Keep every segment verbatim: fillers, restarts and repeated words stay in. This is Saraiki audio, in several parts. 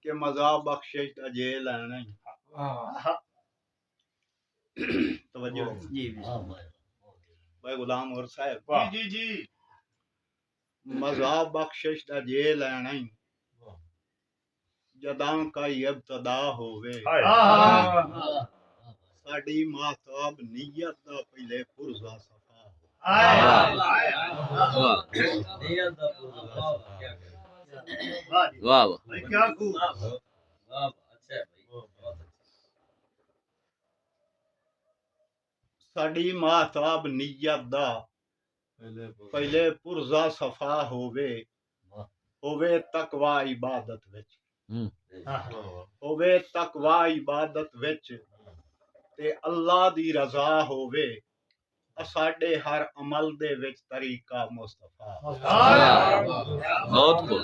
کہ مزہ بخشش دا جے لینا ہی۔ توجہ۔ جی، بھائی غلام اور صاحب۔ جی، جی، جی۔ مزہ بخشش دا جے لینا ہی۔ جداں کائی ابتدا ہووے۔ ساݙی ماہتاب نیت دا پہلے پرزہ صفا ہووے۔ واہ۔ واہ، واہ۔ ساݙی ماہتاب نیت دا پہلے پرزہ صفا ہووے، ہووے تقوی عبادت وچ۔ ہووے تقوی عبادت وچ تے اللہ دی رضا ہووے، اساݙے ہر عمل دے وچ طریقہ مصطفیٰ۔ بہت خوب،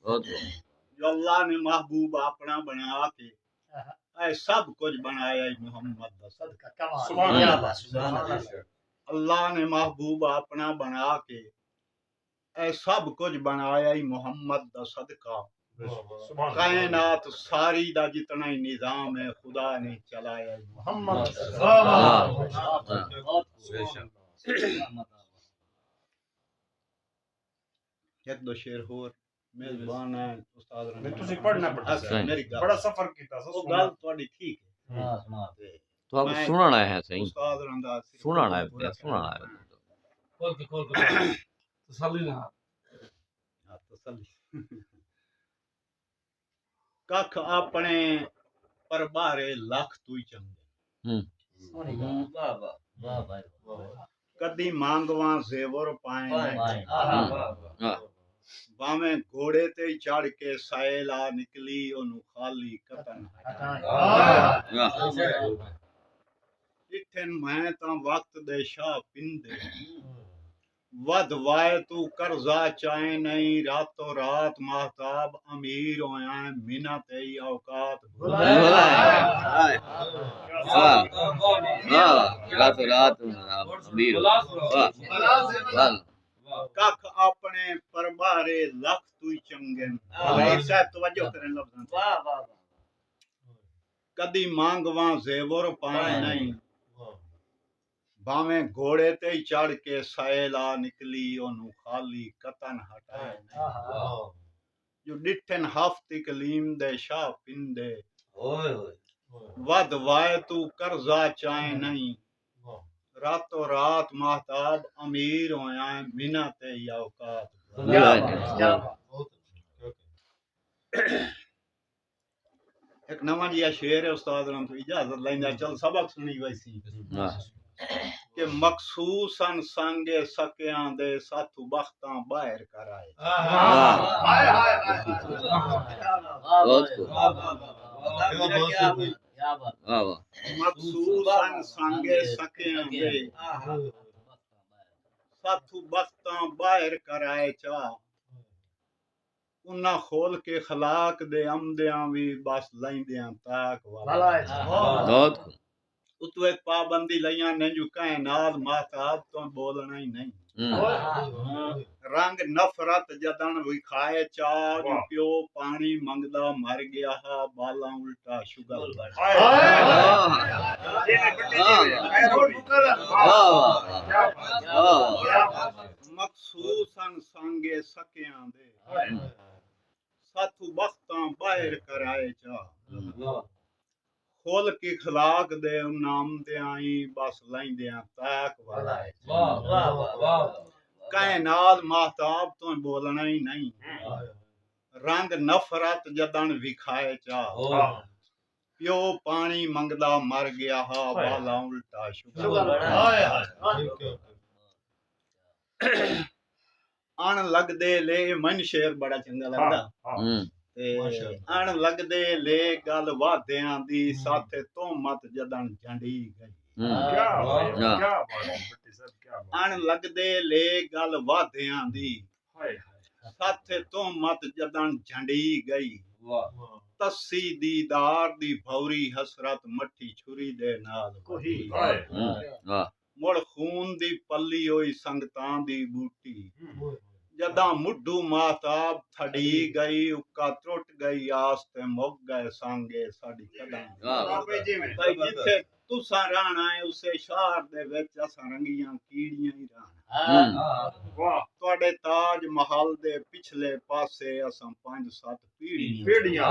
بہت خوب۔ جو اللہ نے محبوب اپݨا بݨا کے اے سب کجھ بݨایا ہی محمد دا صدقہ۔ سبحان اللہ۔ اللہ نے محبوب اپݨا بݨا کے اے سب کجھ بݨایا ہی محمد دا صدقہ۔ کائنات ساری دا جتنا ہی نظام ہے، خدا نے چلایا ہی محمد دا صدقہ۔ ہک ݙو شعر ہور۔ میزبان ہیں استاد رندا۔ نہیں، تسی پڑھنا پڑھنا۔ اچھا، میری گل۔ بڑا سفر کیتا سا، او سننا۔ گل تہاݙی ٹھیک ہے۔ ہاں، سنا تے۔ تہاکوں میں سنݨ آئے ہیں سئیں۔ استاد رندا سنݨ آئے پئے، سنݨ آئے۔ کھول کے، کھول کے۔ تسلی نال۔ ہاں، تسلی۔ ککھ اپݨے پر ٻاہرے لکھ توں ہی چنڳے۔ ہوں۔ سوہݨی ڳالھ۔ واہ، واہ، واہ، واہ، واہ۔ کݙی مانگواں زیور پائے پائے نئیں۔ نئیں۔ آہا۔ ہوں۔ واہ۔ بھانویں گھوڑے تے چڑھ کے سیل آ نکلی، اونوں خالی قطن ہٹائے۔ ہٹائے۔ واہ۔ ݙٹھن میں تاں وقت دے شاہ پیندے۔ ودھ وائے توں قرضہ چائے نئیں، راتوں رات ماہتاب امیر ہویاں، منت ای اوقات بھلائے۔ بھلائے۔ واہ۔ واہ۔ راتوں رات ماہتاب امیر ہویاں۔ واہ۔ واہ۔ ککھ اپݨے پر ٻاہرے لکھ توں ہی چنڳن۔ بھائی صاحب توجہ کریں لفظاں تے۔ واہ، واہ، واہ۔ کݙی مانگواں زیور پائے نئیں۔ بھانویں گھوڑے تے ہی چڑھ کے سیل آ نکلی، اونوں خالی قطن ہٹائے نئیں۔ آہا۔ جو ݙٹھن ہفت اقلیم دے شاہ پیندے۔ ہوئے ہوئے۔ ودھ وائے توں قرضہ چائے نئیں۔ راتوں رات ماہتاب امیر ہویاں، منت ای اوقات۔ کیا بات، کیا بات۔ ہک نواں جیہا شعر ہے، استاد رحمت اجازت لیندا، چل سبق سݨی ویسی۔ واہ۔ کہ مخصوصاً سانگے سکیاں دے ساتھو بختاں ٻاہر کر آئے۔ واہ۔ ہائے، ہائے، ہائے، ہائے۔ بہت خوب۔ واہ، واہ۔ کیا بات۔ واہ، واہ۔ مخصوصاً سانگے سکیاں دے ساتھو بختاں ٻاہر کر آئے چا۔ انہاں خلق اخلاق دے امدیاں وی بس لیندیاں تاک والا۔ بھلا ہے۔ بہت۔ اتوں ہک پابندی لئیاں نے جو کائنات ماہتاب توں بولݨا ہی نئیں۔ ہوں۔ رنگ نفرت جݙݨ وکھائے چا جو واہ۔ پیو پاݨی منگدا مر ڳیا ہا، ٻالاں الٹا شگر بݨ۔ ہائے۔ واہ۔ واہ، واہ۔ واہ، واہ۔ مخصوصاً سانگے سکیاں دے۔ ہائے۔ ساتھو بختاں ٻاہر کر آئے چا۔ واہ۔ خلق اخلاق دے انہاں امدیاں ہی بس لیندیاں تاک والا ہے۔ واہ، واہ، واہ، واہ۔ کائنات ماہتاب توں بولݨا ہی نئیں۔ واہ۔ رنگ نفرت جݙݨ وکھائے چا۔ واہ۔ پیو پاݨی منگدا مر ڳیا ہا، ہائے۔ ٻالاں الٹا شگر۔ شگر۔ ہائے، ہائے۔ اݨ لڳدے لے، اے من شعر بڑا چنڳا لڳدا۔ ہاں، ہاں۔ ہوں۔ تے ماشاءاللہ۔ اݨ لڳدے لے ڳل وعدیاں دی، ہوں۔ ساتھ تہمت جݙݨ جھنڈی ڳئی۔ ہوں۔ کیا بات ہے، ہاں۔ کیا بات ہے، بھٹی صاحب، کیا بات ہے۔ اݨ لڳدے لے ڳل وعدیاں دی، ہائے ہائے۔ ساتھ تہمت جݙݨ جھنڈی ڳئی۔ واہ۔ تسی دیدار دی بھوری حسرت مٹھی چھری دے نال کوہی۔ وہی۔ ہائے۔ ہوں۔ واہ۔ مڑ خون دی پلی ہوئی سنگتاں دی ٻوٹی۔ ہوں۔ جداں مڈھو ماہتاب تھڈی گئی، اکا ترٹ گئی آس تے مک گئے سانگے ساڈی قدم۔ بھائی جتھے تساں رہنا ہے اسے شہر دے وچ اساں رنگیاں کیڑیاں ہی رہنا۔ تہاڈے تاج محل دے پچھلے پاسے اساں پنج ست پیڑیاں۔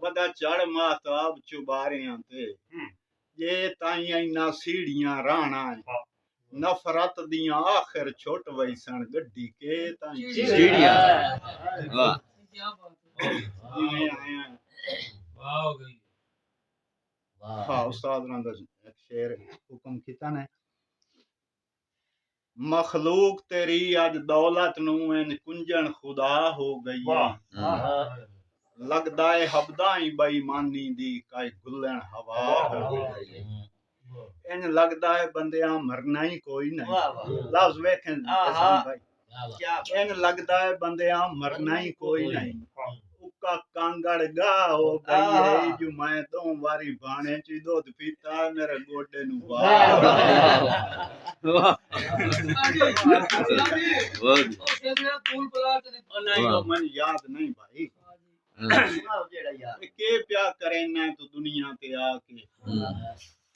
ودا چڑھ ماہتاب چوباریاں تے، جے تائیں انہاں سیڑھیاں رہنا ہے۔ نفرت دیاں آخر چھٹ ویسن، گڈی کے تائیں چیڑیاں۔ واہ۔ جیویں آئے ہیں۔ ہاں، استاد ہوراں دا ہک شعر حکم کیتا نے۔ مخلوق تیری اج دولت نوں انج کنجن خدا ہو گئی ہے۔ لگدا ہے ہبدا ہی بے ایمانی دی کائی گلن ہوا ہو گئی ہے۔ انج لگدا ہے بندیاں مرنا ہی کوئی نہیں۔ لفظ ویکھیں احسان بھائی۔ انج لگدا ہے بندیاں مرنا ہی کوئی نہیں۔ اکا کانگڑ گاہ ہو گئی ہے جو میں دو واری بھانے چی دودھ پیتا ہے میرے گوڈے نو واہ۔ من یاد نہیں بھائی۔ کے پیا کریں نہ تو دنیا تے آ کے۔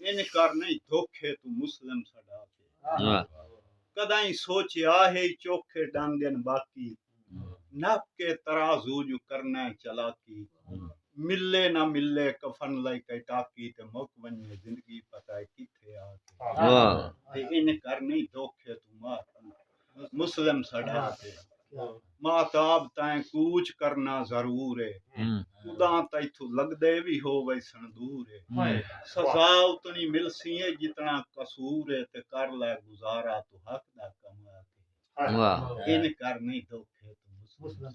ان کر نہیں دھوکے تو مسلم سڈا کے۔ کدائیں سوچیا ہے چوکھے ڈانگن باقی۔ نپ کے ترازو جو کرنا ہے چلاکی۔ ملے نہ ملے کفن لائی کئی ٹاکی تے مک ونجے زندگی پتہ ہے کتھے آ کے۔ تے ان کر نہیں دھوکے تو مار مسلم سڈا کے۔ ماہتاب تائیں کوچ کرنا ضرور ہے۔ اداں تاں اتھوں لگدے وی ہو ویسن دور ہے۔ سزا اتنی ملسی ہے جتنا قصور ہے تے کر لے گزارا تو حق دا کما کے۔ ان کر نہیں دھوکے تو مسلم